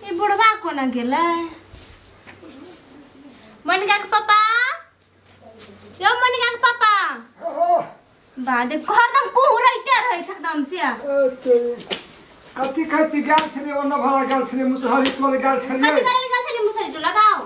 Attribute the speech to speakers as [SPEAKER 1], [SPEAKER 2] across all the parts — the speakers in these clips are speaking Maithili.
[SPEAKER 1] ई बुढ़वा कोना गेलै? मनिका के पापा, यो मनिका के पापा। बा देख हरदम कुहरैते रहै छै एकदम से।
[SPEAKER 2] कथी कहै छी? गेल छलियै ओना भरा गेल छलियै मुसहरी टोल गेल छलियै।
[SPEAKER 1] कथी करै गेल छलियै मुसहरी टोल? लगाओ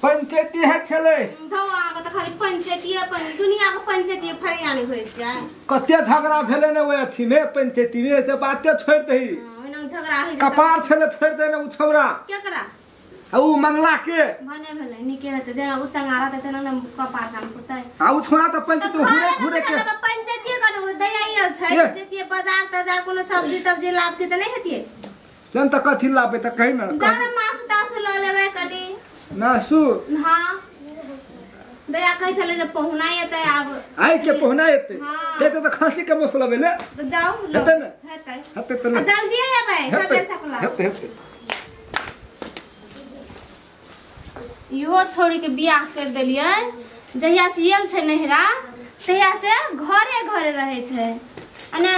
[SPEAKER 2] पंचायती है छलै।
[SPEAKER 1] धौ अहाँके तऽ खाली पंचायती अपन दुनिया के पंचायती फरियाने घुरै छियै।
[SPEAKER 2] कते झगड़ा भेलै ने ओहि अथी में पंचायती में, से बाते छोड़ि दही।
[SPEAKER 1] ओहिना झगड़ा होइ
[SPEAKER 2] कपार छलै फोड़ि देने उ छौड़ा।
[SPEAKER 1] केकरा?
[SPEAKER 2] आ उ मंगला के।
[SPEAKER 1] भने भेलै नीके हेतै, जेना उ चंगा रहतै तेना ने कपार काम करतै।
[SPEAKER 2] आ उ छौड़ा तऽ पंचायत घुरे घुरे के
[SPEAKER 1] पंचायती करू दया आयल छै। जतियै बाजार तजार कोनो सब्जी तब्जी लाबतियै तऽ नहि हेतियै।
[SPEAKER 2] लेन तऽ कथी लाबे तऽ कही ने।
[SPEAKER 1] जाना मासु तासु लऽ लेबै कनी।
[SPEAKER 2] मासु?
[SPEAKER 1] हाँ दया कहै छलै जे पहुना एतै आब।
[SPEAKER 2] आइ के पहुना एतै? हेतै तऽ खाँसी के मौस लबै ले।
[SPEAKER 1] तऽ जाउ
[SPEAKER 2] हेतै ने?
[SPEAKER 1] हेतै
[SPEAKER 2] हेतै तऽ
[SPEAKER 1] जल्दी एबै सबेर सकला।
[SPEAKER 2] हेतै हेतै।
[SPEAKER 1] इहो छोड़ी के बियाह कर देलियै। जहिया से आयल छै नहिरा तहिया से घरे घरे रहै छै। आ ने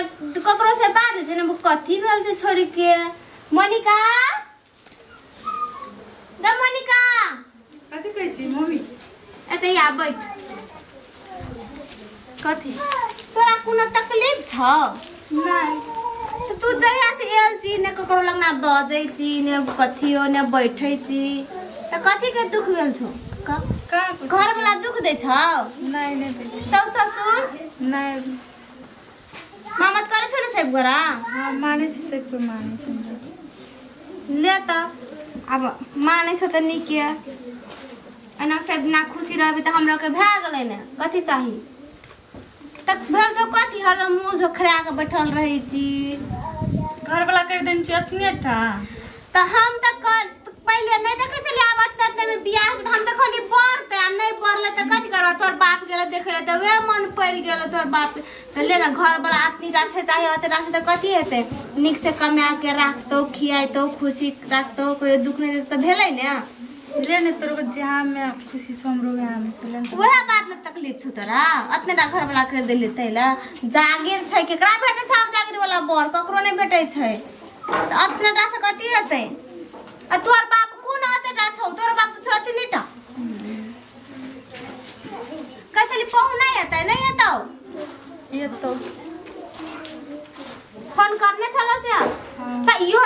[SPEAKER 1] ककरो से बाजै छै ने कथी भेल छै छोड़ी के। मनिका ग मनिका
[SPEAKER 3] कथी कहै छी मम्मी?
[SPEAKER 1] एतै आ बैठ।
[SPEAKER 3] कथी
[SPEAKER 1] तोरा कोनो तकलीफ छौ?
[SPEAKER 3] नहि।
[SPEAKER 1] तऽ तू जहिया से आयल छी ने ककरो लगना बजै छी ने कथियो ने बैठै छी, तऽ कथी के दुख भेल छौ? घर वाला दुख दै छौ?
[SPEAKER 3] नहि नहि दै छै।
[SPEAKER 1] सासु ससुर?
[SPEAKER 3] नहि।
[SPEAKER 1] मामत करै छौ ने सब गोरा?
[SPEAKER 3] हाँ मानै छी, सब कोइ मानै छै।
[SPEAKER 1] ले तऽ आब मानै छौ तऽ नीक ये। एना सब ना खुशी रहबी तऽ हमरा के भए गेलै ने, कथी चाही? तऽ भेल छौ कथी हरदम मुँह झोखरा के बैठल रहै छी?
[SPEAKER 3] घर वाला कहि देने छी अतने टा।
[SPEAKER 1] तऽ हम तऽ पहिले नहि देखै छलियै, आब एतना एतना मे बियाह छै तऽ हम तऽ खाली बढ़तै आ नहि बढ़लै तऽ कथी करबै? तोहर बाप गेलै देखै लए तऽ वएह मन पड़ि गेलै तोहर बाप के। तऽ ले ने घर वाला अतनी टा छै चाहे ओते टा छै तऽ कथी हेतै? नीक से कमा के राखतौ, खियाइतौ, खुशी राखतौ, कहियो दुख नहि देतौ तऽ भेलै ने।
[SPEAKER 3] ले ने तोरो जहाँ में खुशी छौ हमरो वएह में छै।
[SPEAKER 1] वएह बात ले तकलीफ छौ तोरा? अतने टा घर वाला कर देली तै लए। जागीर छै केकरा भेटै छै आब जागीर वाला बर? ककरो नहि भेटै छै। तऽ अतने टा से कथी हेतै? आ तोहर बाप कोन अतने छौ? तोहर बाप तऽ छौ अतने टा। कहै छली पहुना एतै, नहि एतौ?
[SPEAKER 3] एतौ।
[SPEAKER 1] फोन करने छलौ से? इहो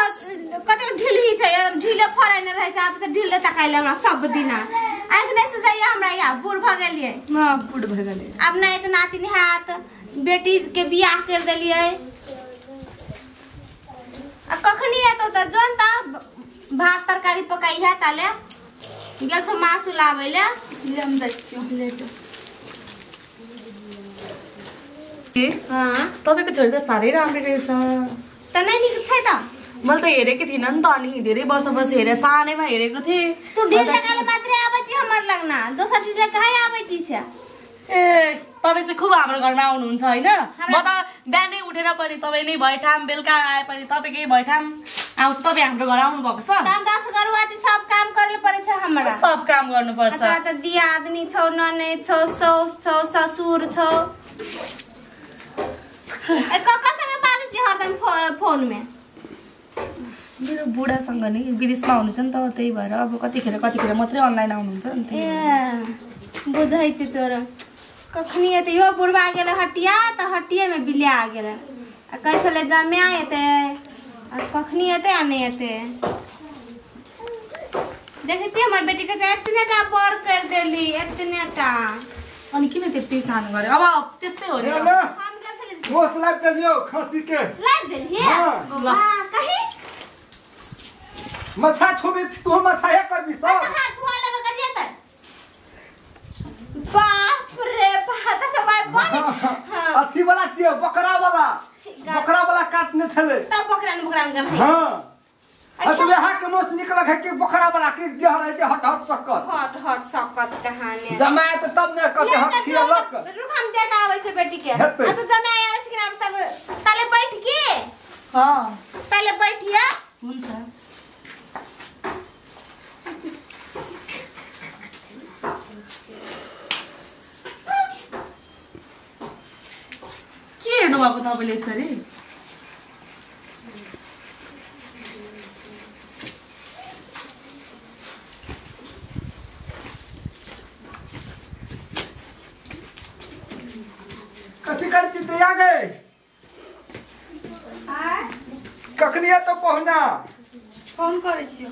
[SPEAKER 1] कतेक ढिलही छै, ढिले फड़ै नहि रहै छै। आब तऽ ढिले तकाइले हमरा सब दिना। आँखि नहि सुझाइए हमरा, यहाँ बूढ़ भऽ गेलियै।
[SPEAKER 4] बूढ़ भऽ गेलियै।
[SPEAKER 1] आब नहि तऽ नातिन हैत, बेटी के बियाह कर देलियै। आ कखनी एतौ तऽ जोन तऽ भात तरकारी पकाइ है। ताले गेल छौ मासु लाबै ले।
[SPEAKER 3] ले हम दै छियौ।
[SPEAKER 1] ले जो।
[SPEAKER 4] हाँ तपाईँको छोरी त साह्रै राम्रो रहेछ।
[SPEAKER 1] त नै नीक छै त?
[SPEAKER 4] मैले त हेरेकै थिइनँ नि त, अनि धेरै वर्षपछि हेरेँ, सानैमा हेरेको थिएँ।
[SPEAKER 1] तू ढेर जग्गाले मात्रै आबै छी हमर लगना, दोसर चीज ले कहाँ आबै छी से?
[SPEAKER 4] ए तपाईँ चाहिँ खुब हाम्रो घरमा आउनुहुन्छ हैन? म त बिहानै उठेर पनि तपाईँ नै भएठाम, बेलुका आए पनि तपाईँकै भएठाम आउँछु। तपाईँ हाम्रो घर आउनु भएको छ?
[SPEAKER 1] काम दास गरुवा चाहिँ सब काम करले परे छ हमरा।
[SPEAKER 4] सब काम गर्नुपर्छ।
[SPEAKER 1] तोरा त दियादनी छौ, ननैद छौ, साउस छौ, ससुर छौ। ए ककर सँगे बाजै छी हरदम फोन में?
[SPEAKER 4] मेरो बुढासँग नि, विदेशमा हुनुहुन्छ नि त, त्यही भएर अब कतिखेर कतिखेर मात्रै अनलाइन आउनुहुन्छ नि।
[SPEAKER 1] ए बुझै छी तोरा। कखनी एतै? इहो बुढ़बा गेलै हटिया तऽ हटिये में बिलिया गेलै। आ कहै छलै जमाय एतै, आ कखनी एतै आ नहि एतै। देखै छियै हमर बेटी के एतने टा बर कर देली, एतने टा।
[SPEAKER 4] अनि किन त्यति सानो गरे? अब त्यस्तै हो नि।
[SPEAKER 1] हम गेल छली
[SPEAKER 2] मोस लाबि देलियौ खसी के।
[SPEAKER 1] लाबि देलियै? वाह कही
[SPEAKER 2] मछा छुबी तू मछा हे करबी सब।
[SPEAKER 1] हाथ धोआ लेबै कथी एतै? बाप रे बाप, तऽ भाइ बन।
[SPEAKER 2] अथी वाला छियै, बकरा वाला। बकरा वाला काटने छलै
[SPEAKER 1] तब बकरा ने बकरा ने गल।
[SPEAKER 2] हाँ आ तू यहाँ के मोस निकलक है कि बकरा वाला के देह रहै छै हट हट सकत।
[SPEAKER 1] हट हट सकत कहानी
[SPEAKER 2] जमाए त तब ने कहते हक खियलक।
[SPEAKER 1] रुक हम देख आबै छै बेटी के। आ तू जमाए आबै छै कि ना? तब ताले बैठ के।
[SPEAKER 4] हां
[SPEAKER 1] ताले बैठिया।
[SPEAKER 4] हुन्छ। के हेर्नु भएको तपाईँले यसरी?
[SPEAKER 2] कथी करती दया गए कखनी तो पहुना
[SPEAKER 3] फोन करै छियो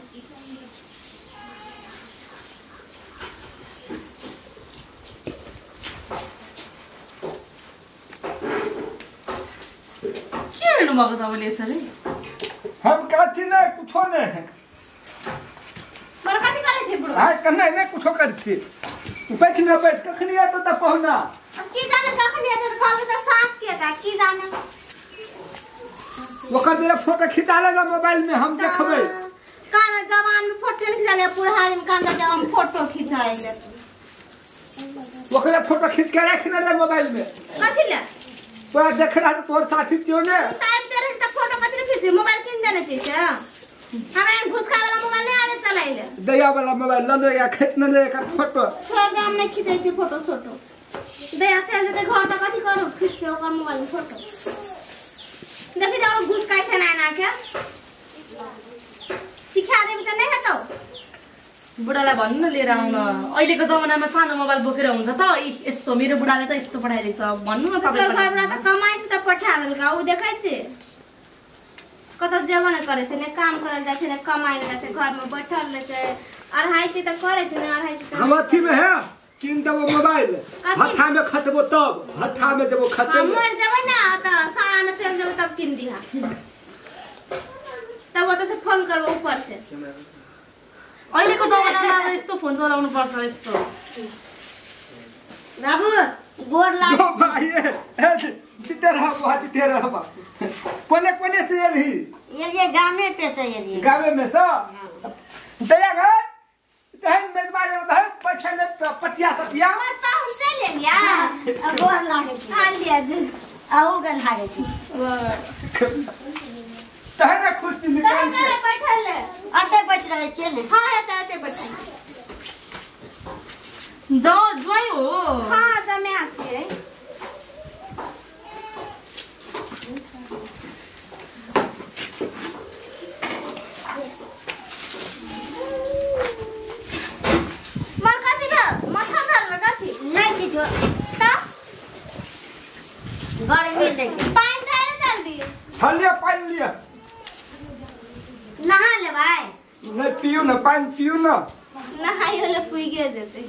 [SPEAKER 4] के हेर्नु भएको तपाईँले यसरी
[SPEAKER 2] हम कथी नै कुछो नै
[SPEAKER 1] पर कथी करै छी बुढ़वा
[SPEAKER 2] हां कन्ने नै कुछो करै छी बैठ न बैठ कखनी आतो त पहुना
[SPEAKER 1] अब की जाने कखनी आतो त कहबे त साँझ के ता की जाने
[SPEAKER 2] ओकर देला फोटो खिचा लेला मोबाइल में हम देखबै
[SPEAKER 1] कान जवान में फोटो नहीं खिचा ले बुढ़ारी में कान दे हम फोटो खिचाइले
[SPEAKER 2] ओकरा फोटो खींच के राख न ले मोबाइल में
[SPEAKER 1] कथी ले
[SPEAKER 2] तोरा देख रहा तोर साथी छियो ने
[SPEAKER 1] टाइम से रह त फोटो कथी ले खींचे मोबाइल किन देने छी से हमरा एहन घुसका वाला मोबाइल नहीं आवे चलाइले
[SPEAKER 2] दया वाला मोबाइल ल ले खींच न ले एकर फोटो
[SPEAKER 1] छोड़ दे हम नहीं खींचै छी फोटो सोटो दया चल जेतै घर त कथी करू खींच के ओकर मोबाइल में फोटो देखी त और घुसकाइ छै ना ना के सिखा देबी त नहीं हेतौ
[SPEAKER 4] बुढालाई भन्नु न लिएर आउन अहिलेको जमानामा सानो मोबाइल बोकेर हुन्छ त यस्तो मेरो बुढाले त यस्तो पठाइदिन्छ भन्नु न
[SPEAKER 1] तपाईँ घरबाट त कमाइ छ त पठा देलका उ देखै छी कतौ जेबो नै करै छै ने काम करल जाइ छै ने कमाइ जाइ छै घरमा बैठल रहै छै अढ़ाई छै त करै छै ने अढ़ाई छै
[SPEAKER 2] हम अथी में है किन देबो मोबाइल भट्ठा में खटबो तब भट्ठा में जेबो खटे
[SPEAKER 1] हम मर जेबै ना त साड़ा में चल जेबै तब किन दिहा तब ओतऽ से फोन करबो ऊपर से
[SPEAKER 4] अहिलेको जमानामा यस्तो फोन चलाउनु पर्छ यस्तो
[SPEAKER 5] बाबु गोर लाग
[SPEAKER 2] भाई जिते रह बुआ जिते रह कोने कोने से एलही
[SPEAKER 5] एलिए गामे पे से एलिए
[SPEAKER 2] गामे में से दया गए तहन मेजबान रहता है पैसा ने पटिया सटिया
[SPEAKER 1] पाहुन से ले लिया
[SPEAKER 5] गोर लागे छी
[SPEAKER 1] आ लिया जी
[SPEAKER 5] आहू के लागे छी
[SPEAKER 2] तहन खुशी निकाल
[SPEAKER 1] के बैठल
[SPEAKER 5] अते बैठ रहे छियै ने
[SPEAKER 1] हां एते एते बैठल
[SPEAKER 4] जाओ ज्वाइ हो
[SPEAKER 1] हां जमे छियै मर कथी भेल माथा धरल कथी
[SPEAKER 5] नहीं किछो
[SPEAKER 1] त
[SPEAKER 5] गर्मी लगे
[SPEAKER 1] पानि धरे जल्दी
[SPEAKER 2] हलिया पानि लिया
[SPEAKER 5] नहा लेबै
[SPEAKER 2] नहीं पियू ना पानि पियू ना
[SPEAKER 1] नहाइयो ले पुइगे जेतै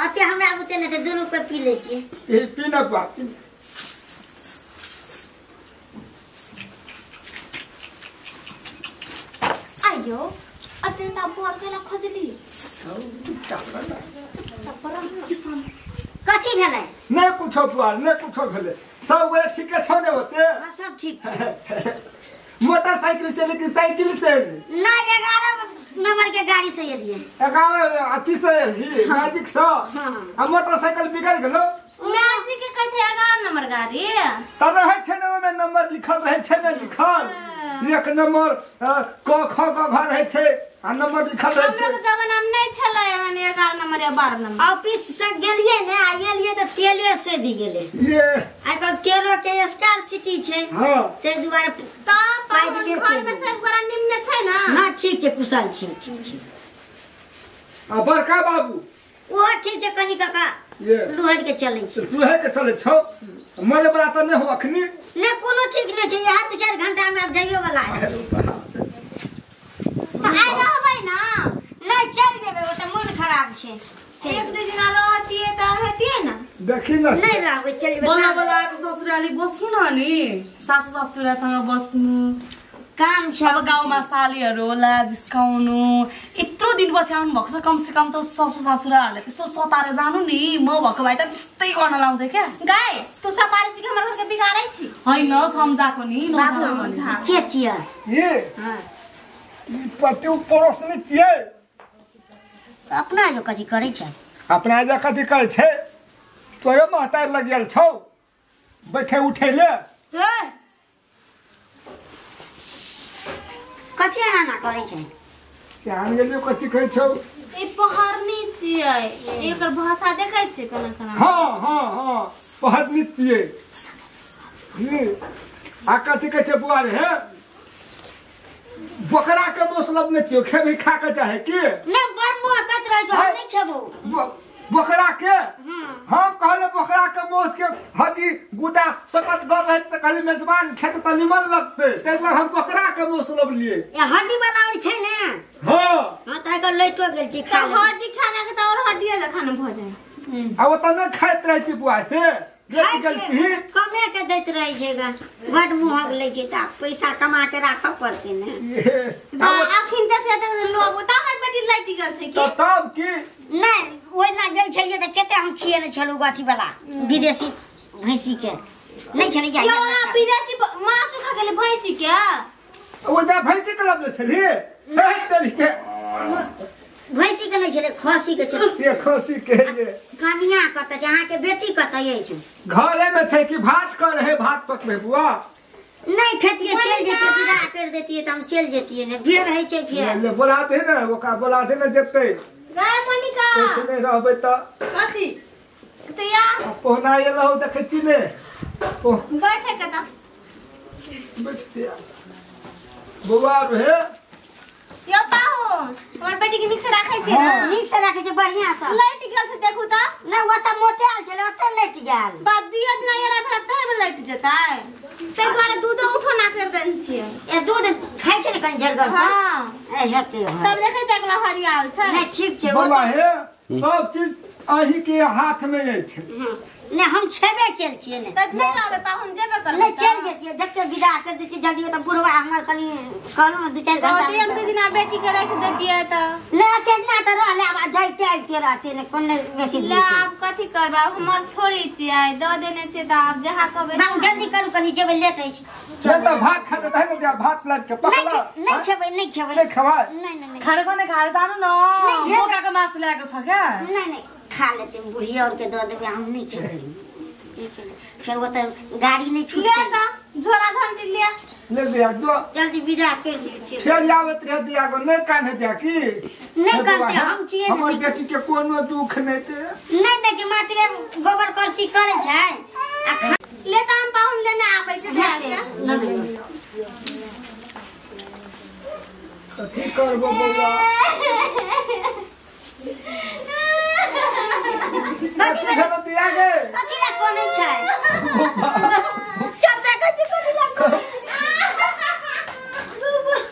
[SPEAKER 5] अते हमरा बुते नै त दुनू के पी लै छियै
[SPEAKER 2] ए पी ना पा
[SPEAKER 1] आयो अते ना बोर गेला खोजली
[SPEAKER 2] चुपचाप रह
[SPEAKER 1] चुपचाप रह
[SPEAKER 5] कथी भेलै
[SPEAKER 2] नै कुछो बुआ नै कुछो भेलै सब गोरे ठीके छौ ने ओते
[SPEAKER 5] हां सब ठीक छै
[SPEAKER 2] मोटरसाइकिल से लेकिन साइकिल से
[SPEAKER 5] ना 11 नंबर के गाड़ी से एलिए
[SPEAKER 2] 11 अथी से एलही मैजिक से आ मोटरसाइकिल बिगड़ गेलो
[SPEAKER 1] मैजिक के कहै छै 11 नंबर गाड़ी
[SPEAKER 2] त रहै छै ने ओमे नंबर लिखल रहै छै ने लिखल एक नंबर क ख ग घ रहै छै आ नंबर लिखल रहै छै
[SPEAKER 1] हमरा के जमाना में नै छलै एहन 11 नंबर या 12 नंबर
[SPEAKER 5] ऑफिस से गेलिए ने आ एलिए त तेले से दी गेलै
[SPEAKER 2] ये
[SPEAKER 5] आइ काल्हि तेलो के स्कार सिटी छै
[SPEAKER 2] हां
[SPEAKER 5] तै दुआरे
[SPEAKER 1] त पाहुन घर में सब गोरा निम्न छै ना
[SPEAKER 5] हां ठीक छै कुशल छै ठीक छै
[SPEAKER 2] आ बड़का बाबू
[SPEAKER 5] ओहो ठीक छै कनी काका
[SPEAKER 2] ये
[SPEAKER 5] लुहर के चलै छै
[SPEAKER 2] लुहर के चलै छौ मरे वाला त नै हो अखनी
[SPEAKER 5] नै कोनो ठीक नै छै इहा 2-4 घंटा में आब जाइयो वाला है
[SPEAKER 1] त आइ रहबै ना
[SPEAKER 5] नै चल जेबै ओ त मन खराब छै
[SPEAKER 1] एक दू दिन रहतिए त हेतिए ना
[SPEAKER 2] देखी न
[SPEAKER 5] नै रहबै चल जेबै
[SPEAKER 4] बल्ल बल्ल आएको ससुराली बस्नु न नि सासु ससुरासँग बस्नु
[SPEAKER 5] काम छ
[SPEAKER 4] अब गाउँमा सालीहरू होला जिस्काउनु यत्रो दिनपछि आउनु भएको छ कमसेकम त ससुर ससुराहरूले त्यसो सताएर जानु नि म भएको भए त त्यस्तै गर्न लाउँथे क्या
[SPEAKER 1] गाय तू सपारे छी हमर घर के बिगारै छी
[SPEAKER 4] हैन सम्झाको नि
[SPEAKER 5] के छियै
[SPEAKER 2] ये
[SPEAKER 5] हां
[SPEAKER 2] ई पति पड़ोस नै छियै
[SPEAKER 5] अपना जो कथी करै छै
[SPEAKER 2] अपना जो कथी करै छै तोरो महतार लग गेल छौ बैठे उठे ले
[SPEAKER 5] कथी एना ना करै छै
[SPEAKER 2] केहन गेलियो कथी कहै छौ
[SPEAKER 1] ई पहरनी छियै एकर भाषा देखै छियै केना केना
[SPEAKER 2] हां हां हां पहरनी छियै आ कथी कहै छै बुआ रे हे बकरा के मौसलब नै छियो खेबही खा के चाहे की
[SPEAKER 5] नै बड़ मोहकत रहै छौ हम नै खेबौ
[SPEAKER 2] बोकरा के हम कहले बोकरा के मोस के हड्डी गुदा सकत गर रहे त कहली मेजबान खेत त निमन लगते तै दुआरे हम बोकरा के मोस लबलिए।
[SPEAKER 5] ए हड्डी वाला और छै ने?
[SPEAKER 2] हां
[SPEAKER 5] हां त एकर लैटो गेल छी खा।
[SPEAKER 1] त हड्डी खा के त और हड्डी जखन भ जाय।
[SPEAKER 2] आ ओ त न खाइत रहै छी बुआ से लेट गेल छी
[SPEAKER 5] कमे के दैत रहै छै ग बड मुहक लै छै त पैसा कमा के राखऽ पड़तै ने।
[SPEAKER 1] अखिन त से त लोब त हमर बेटी लैट गेल छै की
[SPEAKER 2] तब की
[SPEAKER 5] नहीं ओहिना गेल छलियै त कते हम खिएने छलु अथी वाला विदेशी भैंसी के नहीं छलै कि
[SPEAKER 1] विदेशी मासु खा गेलै भैंसी के
[SPEAKER 2] ओ जा भैंसी के लबले छली नहीं तेरी के
[SPEAKER 5] भैंसी के नहीं छलै खसी के छलै।
[SPEAKER 2] ये खसी के
[SPEAKER 5] कनिया कत छै अहाँ के बेटी कत अछि?
[SPEAKER 2] घरे में छै कि भात कर रहे भात पकबे बुआ
[SPEAKER 5] नहीं खेतिए चल जतिए विदा कर देतिए त हम चल जतिए ने भेर है छै फेर
[SPEAKER 2] ले बोला दे ने ओका बोला दे ने जेतै
[SPEAKER 1] गाय मोनिका
[SPEAKER 2] कैसे नहीं रहबै त
[SPEAKER 1] कथी त या
[SPEAKER 2] पहुना एलहु देखै छी ने
[SPEAKER 1] बैठे के त
[SPEAKER 2] बैठते बौआ रे
[SPEAKER 1] यो पाहो हमर बेटी के नीक से राखै छै ने?
[SPEAKER 5] नीक से राखै छै बढ़िया से।
[SPEAKER 1] लैट गेल से देखू त
[SPEAKER 5] नहीं ओ त मोटायल छलै ओते लैट गेल।
[SPEAKER 1] बाद दुइयो दिन एला भेल तै में लैट जेतै तै दुआरे दूध उठो ना कर देन छियै।
[SPEAKER 5] ए दूध खाइ छै ने कनि जरगर से?
[SPEAKER 1] हां
[SPEAKER 5] ए हेतै
[SPEAKER 1] तब देखै छै अगला हरियाल छै।
[SPEAKER 5] नहीं ठीक छै
[SPEAKER 2] बौआ हे सब चीज अही के हाथ में अछि।
[SPEAKER 5] नहीं हम छेबे केल छियै ने
[SPEAKER 1] त नहीं रहबै पाहुन जेबे करबै
[SPEAKER 5] नहीं चल जतिए जते विदा कर देतिए जल्दी त बुढ़वा हमर कनि कहलु ने 2-4 घंटा
[SPEAKER 1] एक दू दिन बेटी के रख देतिए त
[SPEAKER 5] नहीं एते दिना त रहले आब जाइते आइते रहते ने कोन बेसी
[SPEAKER 1] ले आब कथी करबै हमर थोड़ी छियै द देने छियै त आब जहाँ कहबै
[SPEAKER 5] बाबू जल्दी करू कनि जेबै लेट होइ छै।
[SPEAKER 2] चल त भात खा त ने जा भात लाग के पकला
[SPEAKER 5] नहीं खेबै नहीं खेबै
[SPEAKER 2] नहीं खवाय
[SPEAKER 5] नहीं नहीं
[SPEAKER 4] खाने सने खाने जानु न बोकाको मासु ल्याएको छ क्या?
[SPEAKER 5] नहीं नहीं खा लेते बुढ़िया और के दऽ देबै हम नहीं खेबै। फिर वो तो गाड़ी नहीं छूटते
[SPEAKER 1] ले त झोरा घंटी ले
[SPEAKER 2] ले दिया दो
[SPEAKER 5] जल्दी विदा कर दियो।
[SPEAKER 2] फेर आवत रह दिया को नहीं कान्हे दिया की
[SPEAKER 5] नहीं कान्हे हम छियै
[SPEAKER 2] हमर बेटी के कोनो दुख नहीं ते
[SPEAKER 5] नहीं देखि मात्र गोबर करसी करे छै आ
[SPEAKER 1] ले त हम पाहुन लेने आबै छै के
[SPEAKER 2] कथी करबो बौआ
[SPEAKER 5] कथी
[SPEAKER 2] दिया गे
[SPEAKER 5] कथी ला कोनै छै चल देखै छी कथी ला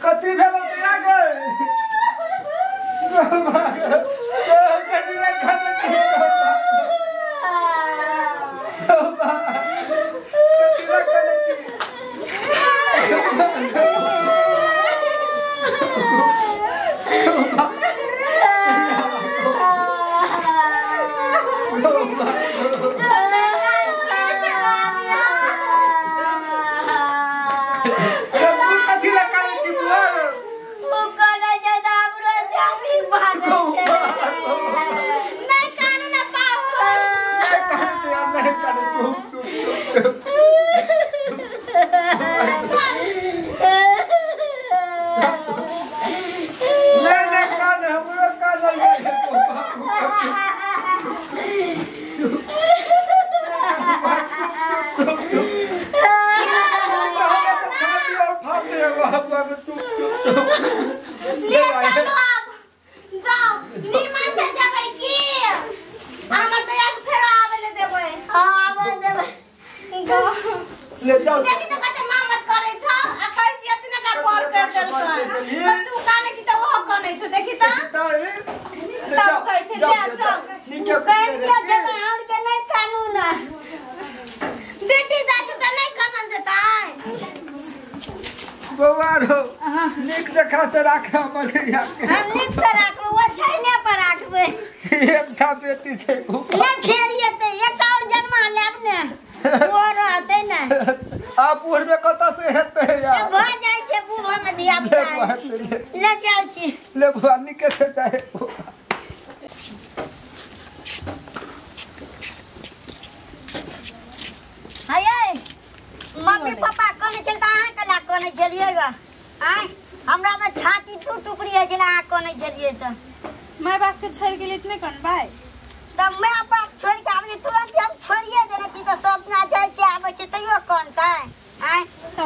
[SPEAKER 2] कथी भेल दिया गे कथी ला खाने कथी ला खाने ले जाओ
[SPEAKER 1] देखी त कैसे मामत करे छ आ कहै छी एतना टा पर कर देलकन त तू कानै छी त ओहो कानै छ देखी त सब कहै छै ले चल
[SPEAKER 2] नीके
[SPEAKER 5] कहि जेबै और के नहीं कानू ना
[SPEAKER 1] बेटी जाइ छै त नहीं कानल जेतै।
[SPEAKER 2] बौआ रो नीक देखा से राख हमर
[SPEAKER 5] हम नीक से राखबै ओ छै ने पर राखबै
[SPEAKER 2] एकटा बेटी छै
[SPEAKER 5] नहीं फेर एतै एकटा और जन्मा लेब ने वो रहतै ने
[SPEAKER 2] आप बूढ़ में कत से हेतै यार
[SPEAKER 5] भऽ जाइ छै बूढ़ में धिया पुता ले जाइ छी
[SPEAKER 2] ले बुआ नीके से चाहे
[SPEAKER 5] हाय मम्मी पापा कहने छल त अहाँ कला कहने छलियै ग आय हमरा त छाती दू टुकड़ी होइ छलै अहाँ कहने छलियै त
[SPEAKER 3] my बाप के छोड़ गेली इतने कनबै
[SPEAKER 5] त my बाप छोड़ के आबै तुरंत हम छोड़िए देने छी त सब ना जाइ छै आबै छै तैयो कनतै आय
[SPEAKER 3] त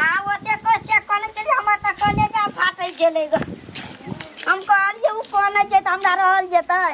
[SPEAKER 5] आ ओते कोसे कहने छलियै हमर त कलेजा फाटै छलै ग हम कहलियै उ कहने छै त हमरा रहल जेतै।